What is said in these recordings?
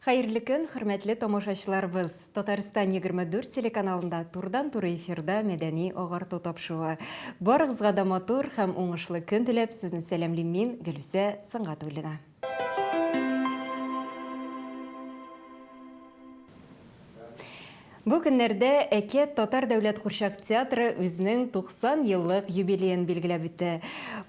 Хәерле көн, хөрмәтле тамашачыларыбыз! Татарстан 24 телеканалында турыдан-туры эфирда мәдәни агарту тапшыруы. Барыгызга да матур һәм уңышлы көн теләп, сезне сәламлим мин, Гөлүсә Сөнгатуллина. Бу көннәрдә Әкият татар дәүләт курчак театры үзенең 90 еллык юбилеен билгеләп үтте.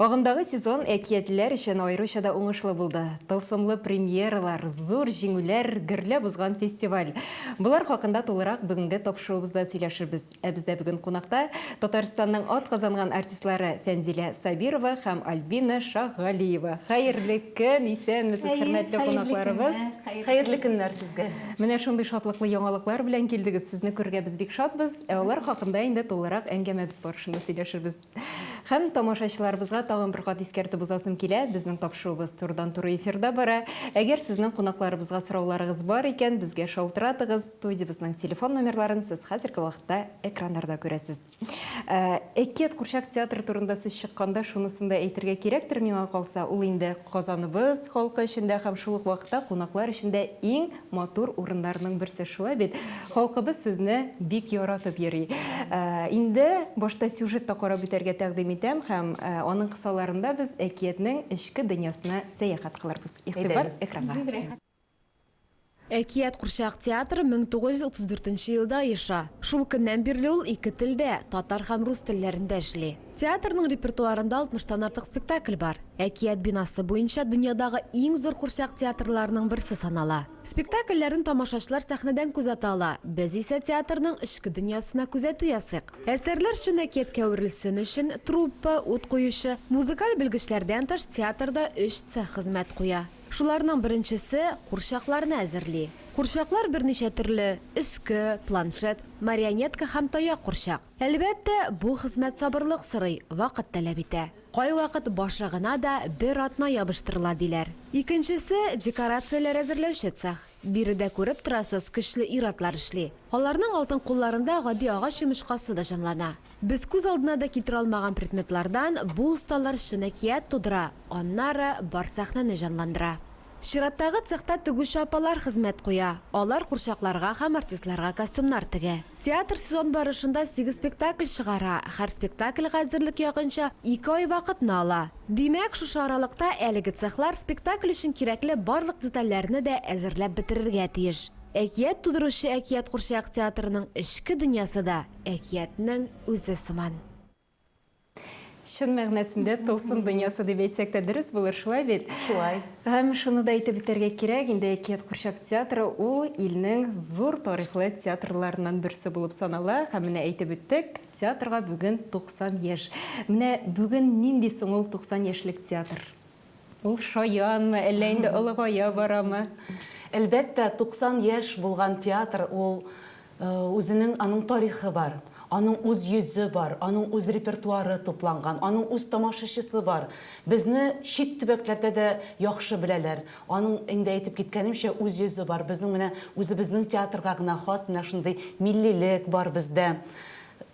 Агымдагы сезон әкиятлеләр өчен аеруча да уңышлы булды. Тылсымлы премьералар, зур җиңүләр, гөрләп узган фестиваль. Болар хакында тулырак бүгенге тапшыруыбызда сөйләшербез. Ә бездә бүген кунакта Татарстанның атказанган артистлары Фәнзилә Сабирова һәм Альбина Шаһгалиева. Хәерле көн, исәнмесез, хөрмәтле кунакларыбыз. Хәерле көннәр сезгә. Менә шундый шатлыклы яңалыклар белән килдегез. Сезне күрергә без бик шатбыз. Ә алар хакында инде тулырак әңгәмәбез барышында сөйләшербез. Һәм тамашачыларыбызга тагын бер кат искәртеп узасым килә, безнең тапшыруыбыз турыдан-туры эфирда бара. Әгәр сезнең кунакларыбызга сорауларыгыз бар икән, безгә шалтыратыгыз. Студиябезнең телефон номерларын сез хәзерге вакытта экраннарда күрәсез. Әкият курчак театры турында сүз чыкканда, шунысын да әйтергә кирәктер, миңа калса, ул инде Казаныбыз халкы өчен дә һәм шул ук вакытта кунаклар өчен дә иң матур урыннарның берсе, шулай бит? Халкыбыз сезне бик яратып йөри. Инде башта сюжет та карап үтәргә тәкъдим итәм һәм аның кысаларында без әкиятнең эчке дөньясына сәяхәт кылырбыз. Игътибар экранга. Әкият курчак театры 1934 нче елда оеша. Шул көннән бирле ул ике телдә, татар һәм рус телләрендә эшли. Театрның репертуарында алтмыштан артык спектакль бар. Әкият бинасы буенча дөньядагы иң зур курчак театрларының берсе санала. Спектакльләрне тамашачылар сәхнәдән күзәтә ала, без исә театрның эчке дөньясына күзәтү ясыйк. Әсәрләр чын әкияткә әверелсен өчен, труппа, ут куючы, музыкаль белгечләрдән тыш театрда өч цех хезмәт куя. Шуларның беренчесе курчакларны әзерли. Курчаклар берничә төрле, өске, планшет, марионетка һәм таяк курчак. Әлбәттә, бу хезмәт сабырлык сорый, вакыт таләп итә. Кайвакыт башы гына да бер атна ябыштырыла, диләр. Икенчесе, декорацияләр әзерләүче цех. Биредә күреп торасыз, көчле ир-атлар эшли. Аларның алтын кулларында гади агач йомычкасы да җанлана. Без күз алдына да китерә алмаган предметлардан бу осталар чын әкият тудыра, аннары бар сәхнәне җанландыра. Чираттагы цехта тегүче апалар хезмәт куя. Алар курчакларга һәм артистларга костюмнар тегә. Театр сезон барышында сигез спектакль чыгара, һәр спектакльгә әзерлек якынча ике ай вакытны ала. Димәк, шушы аралыкта әлеге цехлар спектакль өчен кирәкле барлык детальләрне дә әзерләп бетерергә тиеш. Әкият тудыручы Әкият курчак театрының эчке дөньясы да әкиятнең үзе сыман. Чын мәгънәсендә тылсым дөньясы дип әйтсәк тә дөрес булыр, шулай бит? Шулай. Һәм шуны да әйтеп үтәргә кирәк, инде Әкият курчак театры ул илнең зур тарихлы театрларыннан берсе булып санала. Һәм менә әйтеп үттек, театрга бүген 90 яшь. Менә бүген нинди соң ул 90 яшьлек театр? Ул шаянмы, әллә инде олыгая барамы? Әлбәттә, 90 яшь булган театр ул үзенең аның тарихы бар, аның үз йөзе бар, аның үз репертуары тупланган, аның үз тамашачысы бар. Безне чит төбәкләрдә дә яхшы беләләр. Аның, инде әйтеп киткәнемчә, үз йөзе бар. Безнең менә үзебезнең театрга гына хас менә шундый миллилек бар бездә.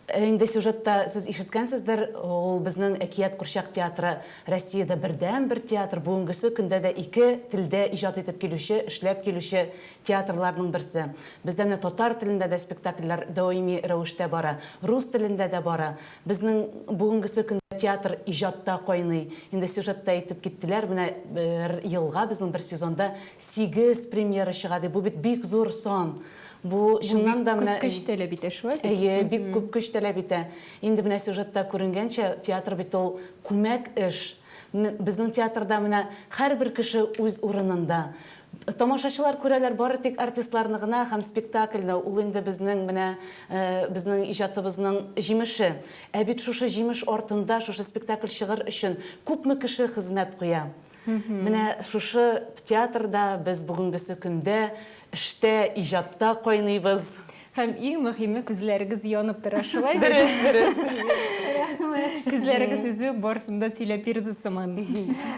Ә инде сюжетта сез ишеткәнсездер, ул безнең Әкият курчак театры Россиядә бердәнбер театр, бүгенгесе көндә дә ике телдә иҗат итеп килүче, эшләп килүче театрларның берсе. Бездә менә татар телендә дә спектакльләр даими рәвештә бара, рус телендә дә бара. Безнең бүгенгесе көндә театр иҗатта кайный. Инде сюжетта әйтеп киттеләр, менә бер елга безнең бер сезонда сигез премьера чыга дип. Бу бит бик зур сан. Бу, чыннан да, менә. Бу бик күп көч таләп итә, шулай бит? Әйе, бик күп көч таләп итә. Инде менә сюжетта күренгәнчә, театр бит ул күмәк эш. Безнең театрда менә һәрбер кеше үз урынында. Тамашачылар күрәләр бары тик артистларны гына һәм спектакльне, ул инде безнең менә безнең иҗатыбызның җимеше. Ә бит шушы җимеш артында, шушы спектакль чыгыр өчен күпме кеше хезмәт куя. Менә шушы театрда без бүгенгесе көндә эштә, иҗатта кайныйбыз. Һәм иң мөһиме, күзләрегез янып тора, шулай бит? Дөрес, дөрес. Рәхмәт. Күзләрегез үзе үк барысын да сөйләп бирде сыман.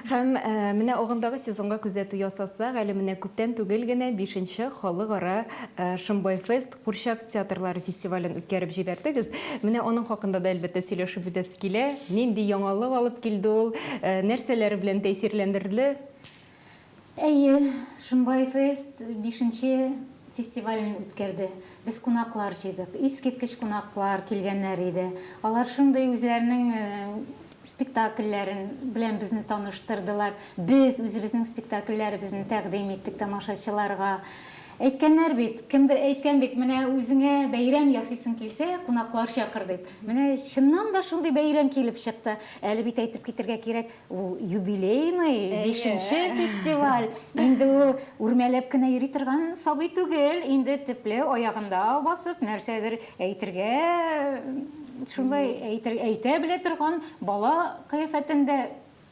Һәм менә агымдагы сезонга күзәтү ясасак, әле менә күптән түгел генә бишенче халыкара Шомбай фест Курчак театрлары фестивален үткәреп җибәрдегез. Менә аның хакында да, әлбәттә, сөйләшеп үтәсе килә. Нинди яңалык алып килде ул? Нәрсәләре белән тәэсирләндерде? Әйе, Шомбай фест бишенче фестивален үткәрде. Без кунаклар җыйдык. Искиткеч кунаклар килгәннәр иде. Алар шундый үзләренең спектакльләрен белән безне таныштырдылар. Без үзебезнең спектакльләребезне тәкъдим иттек тамашачыларга. Әйткәннәр бит, кемдер әйткән бит, менә үзеңә бәйрәм ясыйсың килсә, кунаклар чакыр дип. Менә чыннан да шундый бәйрәм килеп чыкты. Әле бит әйтеп китергә кирәк, Ул юбилейный, бишенче фестиваль. Инде ул үрмәләп кенә йөри торган сабый түгел, инде төпле аягында басып, нәрсәдер әйтергә, шулай әйтер, әйтә белә торган бала кыяфәтендә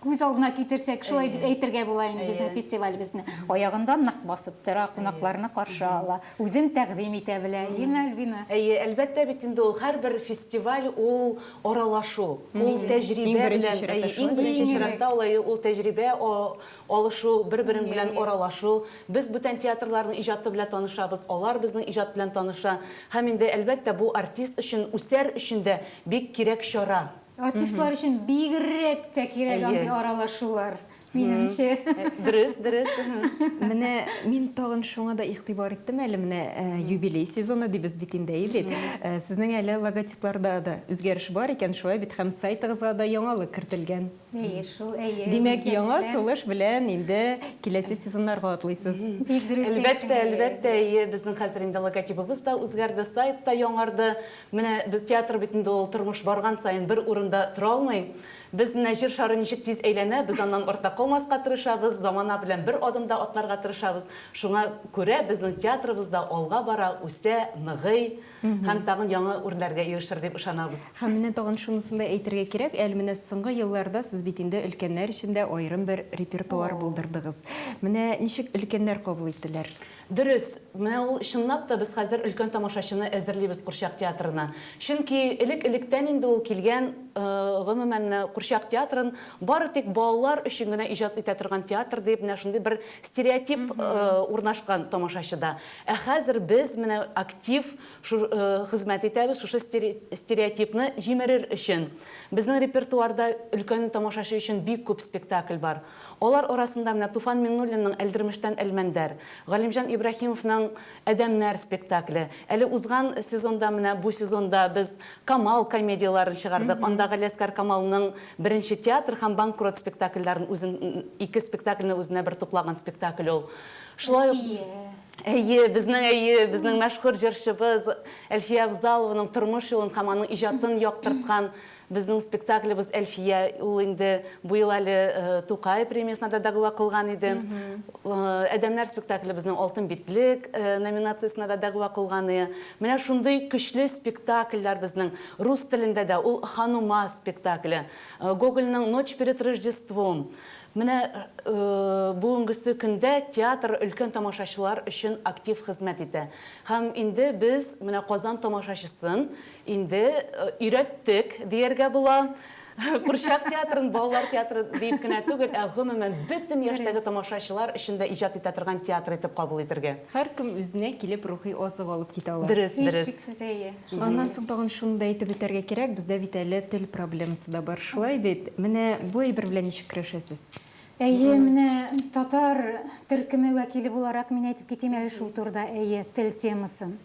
күз алдына китерсәк, шулай дип әйтергә була инде безнең фестивалебезне. Аягында нык басып тора, кунакларны каршы ала, үзен тәкъдим итә белә. Әйеме, Альбина? Әйе, әлбәттә бит инде ул һәрбер фестиваль ул аралашу, ул тәҗрибә белән, әйе, иң беренче чиратта ул, әйе, ул тәҗрибә алышу, бер-берең белән аралашу. Без бүтән театрларның иҗаты белән танышабыз, алар безнең иҗат белән таныша. Һәм инде, әлбәттә, бу артист өчен, үсәр өчен дә бик кирәк чара. Артистлар өчен бигрәк тә кирәк андый аралашулар. Минемчә. Дөрес, дөрес. Менә мин тагын шуңа да игътибар иттем әле, менә юбилей сезоны дибез бит инде, әйе бит? Сезнең әле логотипларда да үзгәреш бар икән, шулай бит, һәм сайтыгызга да яңалык кертелгән. Әйе шул, әйе. Димәк, яңа сулыш белән инде киләсе сезоннарга атлыйсыз. Бик дөрес Әлбәттә, әлбәттә, әйе. Безнең хәзер инде логотибыбыз да үзгәрде, сайт та яңарды. Менә без театр бит инде ул тормыш барган саен бер урында тора алмый. Без менә Җир шары ничек тиз әйләнә, без аннан артта калмаска тырышабыз, замана белән бер адымда атларга тырышабыз. Шуңа күрә безнең театрыбыз да алга бара, үсә, ныгый һәм тагын яңа үрләргә ирешер дип ышанабыз. Һәм менә тагын шунысын да әйтергә кирәк, әле менә соңгы елларда сез бит инде өлкәннәр өчен дә аерым бер репертуар булдырдыгыз. Менә ничек өлкәннәр кабул иттеләр? Дөрес, менә ул чынлап та без хәзер өлкән тамашачыны әзерлибез курчак театрына. Чөнки элек-электән инде ул килгән, гомумән, менә курчак театрын бары тик балалар өчен генә иҗат итә торган театр дип менә шундый бер стереотип урнашкан тамашачыда. Ә хәзер без менә актив хезмәт итәбез шушы стереотипны җимерер өчен. Безнең репертуарда өлкән тамашачы өчен бик күп спектакль бар. Алар арасында менә Туфан Миңнуллинның Әлдермештән Әлмәндәр, Галимҗан Ибраһимовның Адәмнәр спектакле. Әле узган сезонда, менә бу сезонда без Камал комедияләрен чыгардык. Анда Галиәсгар Камалның Беренче театр һәм Банкрот спектакльләрен үзен, ике спектакльне үзенә бер туплаган спектакль ул. Шулай ук Әлфия. Әйе, безнең, әйе, безнең мәшһүр җырчыбыз Әлфия Авзалованың тормыш юлын һәм аның иҗатын яктырткан Безнең спектаклебез Әлфия, ул инде бу ел әле Тукай премиясенә дә дәгъва кылган иде. Адәмнәр спектакле безнең Алтын битлек номинациясенә дә дәгъва кылган ие. Менә шундый көчле спектакльләр безнең. Рус телендә дә ул Ханума спектакле, Гогольнең Ночь перед Рождеством. Менә бүгенгесе көндә театр өлкән тамашачылар өчен актив хезмәт итә. Һәм инде без менә Казан тамашачысын Инде өйрәттек дияргә була. Курчак театрын балалар театры диеп кенә түгел, ә гомумән бөтен яшьтәге тамашачылар өчен дә иҗат итә торган театр итеп кабул итергә. Һәркем үзенә килеп рухи азык алып китә ала. Дөрес, дөрес. Һичшиксез, әйе. Аннан соң тагын шуны да әйтеп үтәргә кирәк, бездә бит әле тел проблемасы да бар, шулай бит? Менә бу әйбер белән ничек көрәшәсез? Әйе, менә татар төркеме вәкиле буларак мин әйтеп китим әле шул турыда, әйе, тел темасын.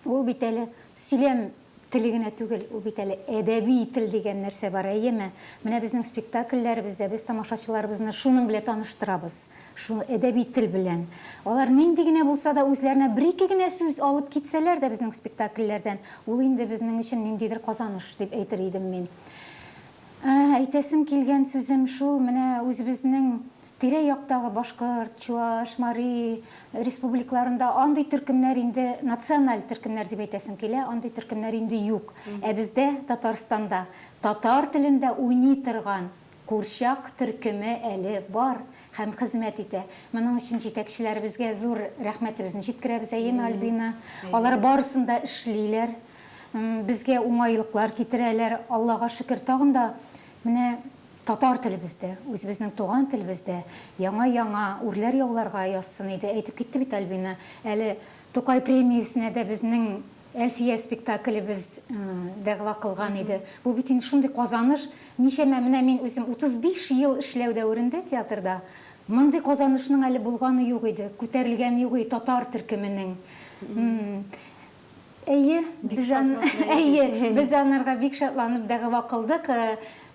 Ул бит әле сөйләм теле генә түгел, ул бит әле әдәби тел дигән нәрсә бар, әйеме? Менә безнең спектакльләребездә без тамашачыларыбызны шуның белән таныштырабыз, шул әдәби тел белән. Алар нинди генә булса да үзләренә бер-ике генә сүз алып китсәләр дә безнең спектакльләрдән, ул инде безнең өчен ниндидер казаныш дип әйтер идем мин. Әйтәсем килгән сүзем шул, менә үзебезнең тирә-яктагы башкорт, чуаш, мари республикларында андый төркемнәр инде, националь төркемнәр дип әйтәсем килә, андый төркемнәр инде юк. Ә бездә, Татарстанда, татар телендә уйный торган курчак төркеме әле бар һәм хезмәт итә. Моның өчен җитәкчеләребезгә зур рәхмәтебезне җиткерәбез, әйеме, Альбина? Алар барысын да эшлиләр. Безгә уңайлыклар китерәләр, Аллага шөкер, тагын да менә татар телебездә, үзебезнең туган телебездә яңа-яңа үрләр яуларга язсын иде. Әйтеп китте бит Альбина, әле Тукай премиясенә дә безнең Әлфия спектаклебез дәгъва кылган иде. Бу бит инде шундый казаныш. Ничәмә, менә мин үзем 35 ел эшләү дәверендә театрда, Мондый казанышның әле булганы юк иде, күтәрелгәне юк иде татар төркеменең. Әйе, без ан, әйе, без анарга бик шатланып дәгъва кылдык.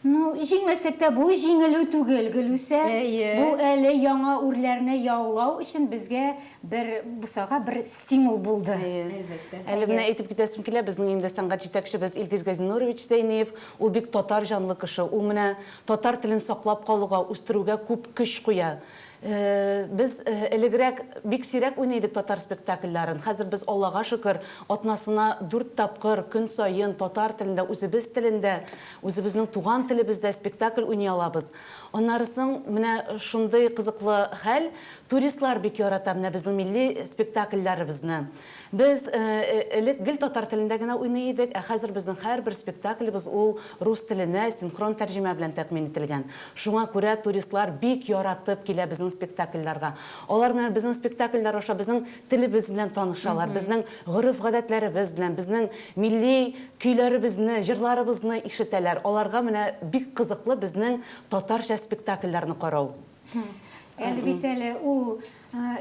Ну, җиңмәсәк тә, бу җиңелү түгел, Гөлүсә. Әйе. Бу әле яңа үрләрне яулау өчен безгә бер бусага, бер стимул булды. Әйе. Әлбәттә. Әле менә әйтеп китәсем килә, безнең инде сәнгать җитәкчебез Илгиз Газинурович Зәйниев, ул бик татар җанлы кеше. Ул менә татар телен саклап калуга, үстерүгә күп көч куя. Без элегрәк бик сирәк уйный идек татар спектакльләрен. Хәзер без, Аллага шөкер, атнасына дүрт тапкыр, көн саен татар телендә, үзебез телендә, үзебезнең туган телебездә спектакль уйный алабыз. Аннары соң менә шундый кызыклы хәл, туристлар бик ярата менә безнең милли спектакльләребезне. Без элек гел татар телендә генә уйный идек, ә хәзер безнең һәрбер спектаклебез ул рус теленә синхрон тәрҗемә белән тәэмин ителгән. Шуңа күрә туристлар бик яратып килә безнең спектакльләргә. Алар менә безнең спектакльләр аша безнең телебез белән танышалар, безнең гореф-гадәтләребез белән, безнең милли көйләребезне, җырларыбызны ишетәләр. Аларга менә бик кызыклы безнең татарча спектакльләрне карау. Әле бит әле ул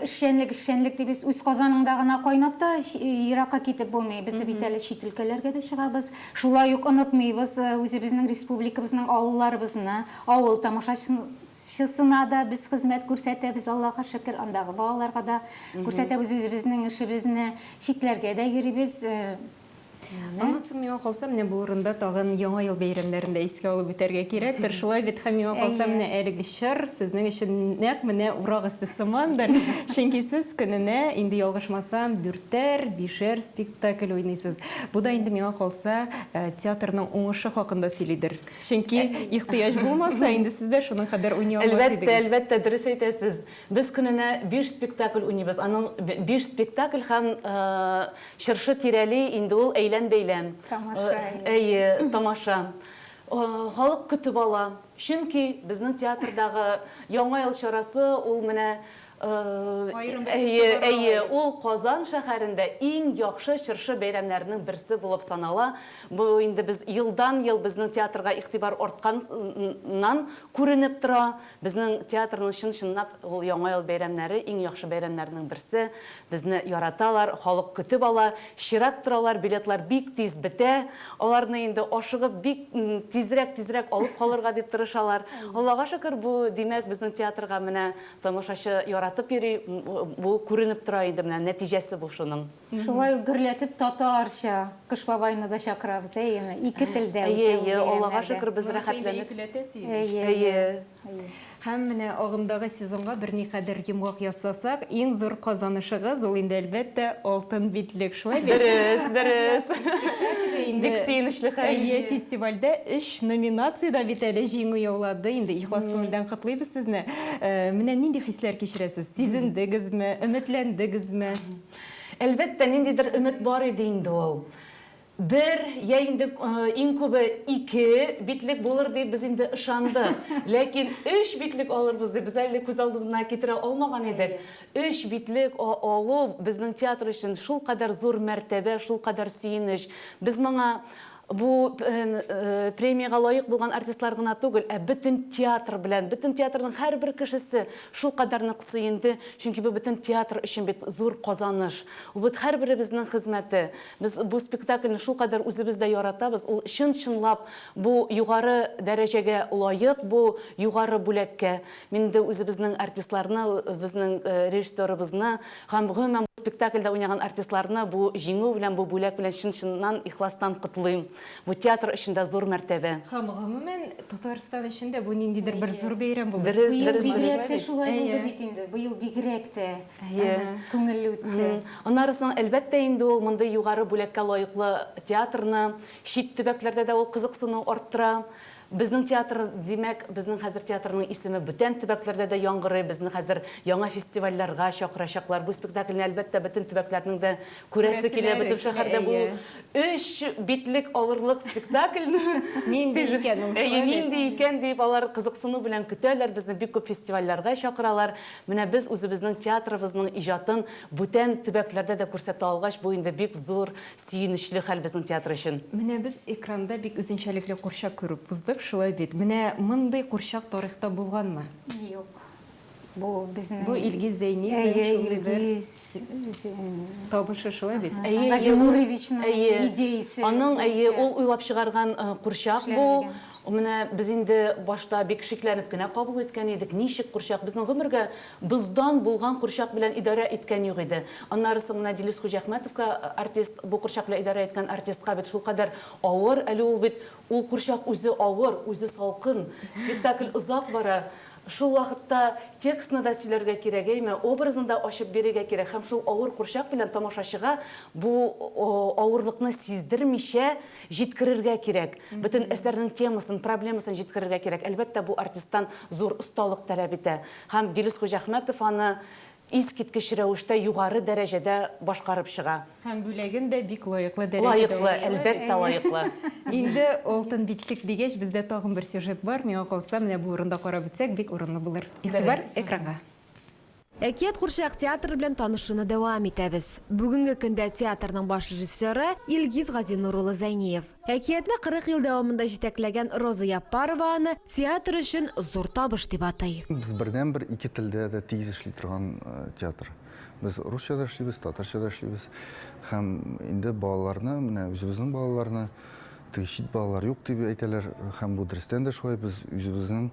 эшчәнлек, эшчәнлек дибез, үз казаныңда гына кайнап та еракка китеп булмый. Без бит әле чит өлкәләргә дә чыгабыз. Шулай ук онытмыйбыз үзебезнең республикабызның авылларыбызны, авыл тамашачысына да без хезмәт күрсәтәбез, Аллага шөкер, андагы балаларга да күрсәтәбез үзебезнең эшебезне, читләргә дә йөрибез. Аннан соң миңа калса, менә бу урында тагын Яңа ел бәйрәмнәрен дә искә алып үтәргә кирәктер. Шулай бит, һәм миңа калса, менә әлеге чор сезнең өчен нәкъ менә урак өсте сымандыр. Чөнки сез көненә, инде ялгышмасам, дүртәр, бишәр спектакль уйныйсыз. Бу да инде миңа калса, театрның уңышы хакында сөйлидер. Чөнки ихтыяҗ булмаса, инде сез дә шуның кадәр уйный алмас Әлбәттә, идегез. әлбәттә, дөрес әйтәсез. Без көненә биш спектакль уйныйбыз. Аның биш спектакль һәм чыршы тирәли инде ул әйлән-бәйлән. Тамаша. Әйе, тамаша. Халык көтеп ала. Чөнки безнең театрдагы Яңа ел чарасы ул менә Әйе, әйе, ул Казан шәһәрендә иң яхшы чыршы бәйрәмнәренең берсе булып санала. Бу инде без елдан-ел безнең театрга игътибар артканнан күренеп тора. Безнең театрның чын-чынлап ул Яңа ел бәйрәмнәре, иң яхшы бәйрәмнәрнең берсе. Безне яраталар, халык көтеп ала, чират торалар, билетлар бик тиз бетә. Аларны инде ашыгып, бик тизрәк-тизрәк алып калырга дип тырышалар. Аллага шөкер, бу, димәк, безнең театрга менә тамашачы яратып йөри, бу күренеп тора инде, менә нәтиҗәсе бу шуның. Шулай ук гөрләтеп татарча Кыш бабайны да чакырабыз, әйеме? Ике телдә Әйе, үтә ул әйе, Аллага бәйрәмнәрдә. шөкер, без Монысы инде рәхәтләнеп. икеләтә сөенеч. Әйе, Әйе. әйе. Һәм менә агымдагы сезонга берникадәр йомгак ясасак, иң зур казанышыгыз ул инде, әлбәттә, Алтын битлек, шулай бит? Дөрес, дөрес. Спектакль инде. Бик сөенечле хәл. Әйе, фестивальдә өч номинациядә бит әле җиңү яулады. Инде ихлас күңелдән котлыйбыз сезне. Менә нинди хисләр кичерәсез? Сизендегезме, өметләндегезме? Әлбәттә, ниндидер өмет бар иде инде ул. Бер, йә инде иң күбе ике битлек булыр дип без инде ышандык. Ләкин өч битлек алырбыз дип без әле күз алдына китерә алмаган идек. Өч битлек алу безнең театр өчен шулкадәр зур мәртәбә, шулкадәр сөенеч. Без моңа Бу премиягә лаек булган артистлар гына түгел, ә бөтен театр белән, бөтен театрның һәрбер кешесе шулкадәр нык сөенде, чөнки бу бөтен театр өчен бит зур казаныш. Ул бит һәрберебезнең хезмәте. Без бу спектакльне шулкадәр үзебез дә яратабыз, ул чын-чынлап бу югары дәрәҗәгә лаек, бу югары бүләккә. Мин инде үзебезнең артистларны, безнең режиссерыбызны һәм гомумән бу спектакльдә уйнаган артистларны бу җиңү белән, бу бүләк белән чын-чыннан ихластан котлыйм. Бу театр өчен дә зур мәртәбә. Һәм гомумән Татарстан өчен дә бу ниндидер бер зур бәйрәм булды. Дөрес, Быел дөрес, дөрес. бигрәк тә шулай булды Әйе. бит инде. Быел бигрәк тә Әйе. күңелле үтте. Аннары соң, әлбәттә инде ул мондый югары бүләккә лаеклы театрны чит төбәкләрдә дә ул кызыксыну арттыра. Безнең театр, димәк, безнең хәзер театрның исеме бүтән төбәкләрдә дә яңгырый, безне хәзер яңа фестивальләргә чакырачаклар. Бу спектакльне, әлбәттә, бөтен төбәкләрнең дә күрәсе килә, Күрәселәре бөтен килә, шәһәрдә бу әйе. өч битлек алырлык спектакльне Нинди тиз, икән ул, әйе, шулай бит? нинди икән дип, алар кызыксыну белән көтәләр, безне бик күп фестивальләргә чакыралар. Менә без үзебезнең театрыбызның иҗатын бүтән төбәкләрдә дә күрсәтә алгач, бу инде бик зур Сөенечле хәл безнең театр өчен. Менә без экранда бик үзенчәлекле курчак күреп уздык, шулай бит? Менә мондый курчак тарихта булганмы? Юк. Бу безнең Бу Илгиз Зәйниевнең Әйе, шундый бер Илгиз табышы шулай бит. Әйе, Газинуровичның әйе. идеясе Аның, әйе, буенча ул уйлап чыгарган курчак бу. эшләнелгән. Менә без инде башта бик шикләнеп кенә кабул иткән идек. Ничек курчак? Безнең гомергә боздан булган курчак белән идарә иткән юк иде. Аннары соң менә Дилүс Хуҗиәхмәтовка артист, бу курчак белән идарә иткән артистка бит шулкадәр авыр. Әле ул бит, ул курчак үзе авыр, үзе салкын. Спектакль озак бара. Шул вакытта текстны да сөйләргә кирәк, әйме, образны да ачып бирергә кирәк һәм шул авыр курчак белән тамашачыга бу авырлыкны сиздермичә җиткерергә кирәк. Бөтен әсәрнең темасын, проблемасын җиткерергә кирәк. Әлбәттә, бу артисттан зур осталык таләп итә. Һәм Дилүс Хуҗиәхмәтов аны искиткеч рәвештә югары дәрәҗәдә башкарып чыга. Һәм бүләген дә бик лаеклы дәрәҗәдә Лаеклы, әлбәттә, лаеклы. Инде алтын битлек дигәч, бездә тагын бер сюжет бар. Миңа калса, менә бу урында карап үтсәк, бик урынлы булыр. Игътибар экранга. Әкият курчак театры белән танышуны дәвам итәбез. Бүгенге көндә театрның баш режиссеры Илгиз Газинур улы Зәйниев. Әкиятне 40 ел дәвамында җитәкләгән Роза Яппарова аны театр өчен зур табыш дип атый. Без бердәнбер ике телдә дә тигез эшли торган театр. Без русча да эшлибез, татарча да эшлибез. Һәм инде балаларны, менә үзебезнең балаларны, теге чит балалар юк дип әйтәләр, һәм бу дөрестән дә шулай, без үзебезнең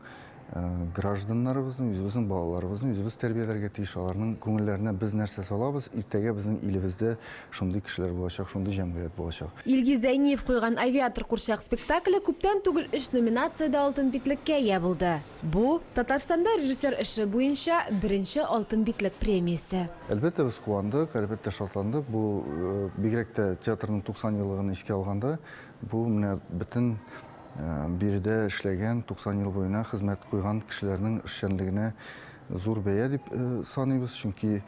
гражданнарыбызны, үзебезнең балаларыбызны үзебез тәрбияләргә тиеш. Аларның күңелләренә без нәрсә салабыз, иртәгә безнең илебездә шундый кешеләр булачак, шундый җәмгыять булачак. Илгиз Зәйниев куйган Авиатор курчак спектакле күптән түгел өч номинациядә Алтын битлеккә ия булды. Бу, Татарстанда режиссер эше буенча беренче Алтын битлек премиясе. Әлбәттә, без куандык, әлбәттә, шатландык. Бу, бигрәк тә театрның 90 еллыгын искә алганда, бу менә бөтен Биредә эшләгән, 90 ел буена хезмәт куйган кешеләрнең эшчәнлегенә зур бәя дип саныйбыз, чөнки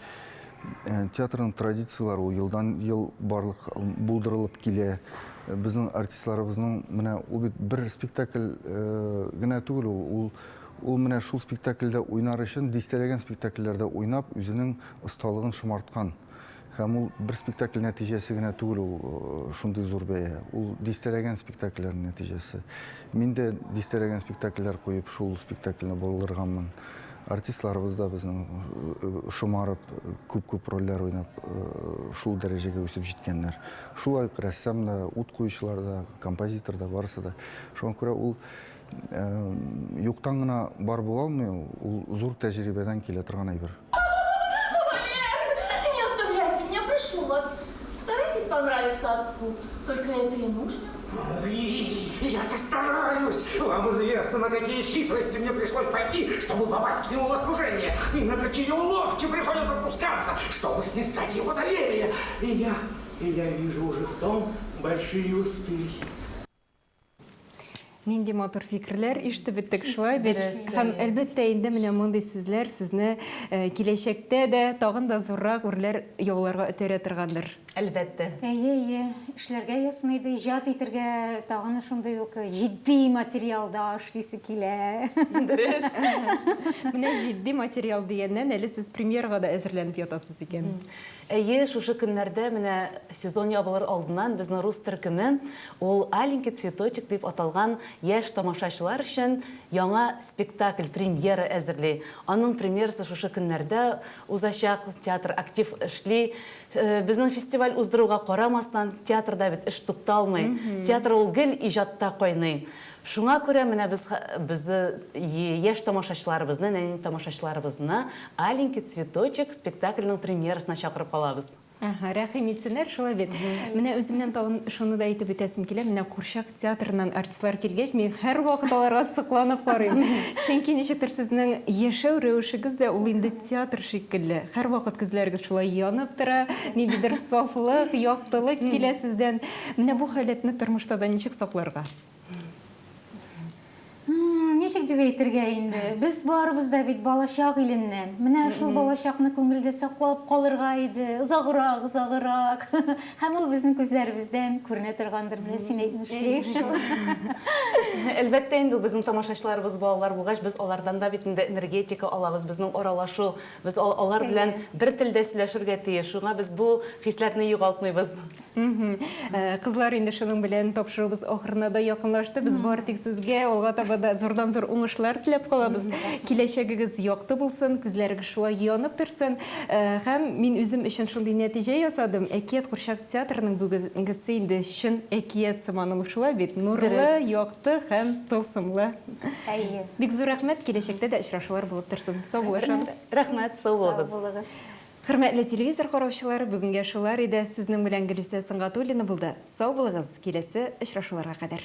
театрның традицияләре ул елдан-ел барлык булдырылып килә. Безнең артистларыбызның менә ул бит бер спектакль генә түгел ул, ул ул менә шул спектакльдә уйнар өчен дистәләгән спектакльләрдә уйнап, үзенең осталыгын шомарткан. Һәм ул бер спектакль нәтиҗәсе генә түгел ул шундый зур бәя. Ул дистәләгән спектакльләрнең нәтиҗәсе. Мин дә дистәләгән спектакльләр куеп, шул спектакльне булдырганмын. Артистларыбыз да безнең шомарып, күп-күп рольләр уйнап, шул дәрәҗәгә үсеп җиткәннәр. Шулай ук рәссам да, ут куючылар да, композитор да, барысы да. Шуңа күрә ул юктан гына бар була алмый ул, ул зур тәҗрибәдән килә торган әйбер. Валер, не оставляйте меня, прошу вас. Старайтесь понравиться отцу, только это и нужно. Я-то стараюсь. Вам известно, на какие хитрости мне пришлось пойти, чтобы попасть к нему на служение, и на какие уловки приходится пускаться, чтобы снискать его доверие. И я, и я вижу уже в том большие успехи. Нинди матур фикерләр ишетеп беттек шулай бит. Һәм әлбәттә инде менә мондый сүзләр сезне э, киләчәктә дә тагын да зуррак үрләр яуларга этәрә торгандыр. Әлбәттә. Әйе, әйе, эшләргә язсын иде, иҗат итергә тагын шундый ук җитди материалда эшлисе килә. Дөрес. Менә җитди материал дигәннән әле сез премьерага да әзерләнеп ятасыз икән. Әйе, шушы көннәрдә менә сезон ябылыр алдыннан безнең рус төркеме ул Аленький цветочек дип аталган яшь тамашачылар өчен яңа спектакль, премьера әзерли. Аның премьерасы шушы көннәрдә узачак, театр актив эшли. Безнең фестиваль уздыруга карамастан, театрда бит эш тукталмый. Театр ул гел иҗатта кайный. Шуңа күрә менә без без яшь тамашачыларыбызны, нәни тамашачыларыбызны Аленький цветочек спектакленең премьерасына чакырып калабыз. Әһә, рәхим итсеннәр, шулай бит. Менә үземнән тагын шуны да әйтеп үтәсем килә, менә Курчак театрыннан артистлар килгәч, мин һәрвакыт аларга сокланып карыйм. Чөнки ничектер сезнең яшәү рәвешегез дә ул инде театр шикелле. Һәрвакыт күзләрегез шулай янып тора, ниндидер сафлык, яктылык килә сездән. Менә бу халәтне тормышта да ничек сакларга? Ничек дип әйтергә инде? Без барыбыз да бит балачак иленнән. Менә шул балачакны күңелдә саклап калырга иде. Озаграк, озаграк. Һәм ул безнең күзләребездән күренә торгандыр, менә син әйтмешли. Әлбәттә инде, безнең тамашачыларыбыз балалар булгач, без алардан да бит инде энергетика алабыз, безнең аралашу, без алар белән бер телдә сөйләшергә тиеш. Шуңа без бу хисләрне югалтмыйбыз. Кызлар, инде шуның белән тапшыруыбыз ахырына да якынлашты. Без бары тик сезгә алга таба да зурдан-зур зур уңышлар теләп калабыз. Киләчәгегез якты булсын, күзләрегез шулай янып торсын. Һәм мин үзем өчен шундый нәтиҗә ясадым, Әкият курчак театрының бүгенгесе инде чын әкият сыман ул, шулай бит? Нурлы, якты һәм тылсымлы. Әйе. Бик зур рәхмәт, киләчәктә дә очрашулар булып торсын. Саубуллашабыз. Рәхмәт, сау булыгыз. Сау булыгыз. Хөрмәтле телевизор караучылар, бүгенгә шулар иде. Сезнең белән Гөлүсә Сөнгатуллина булды. Сау булыгыз, киләсе очрашуларга кадәр.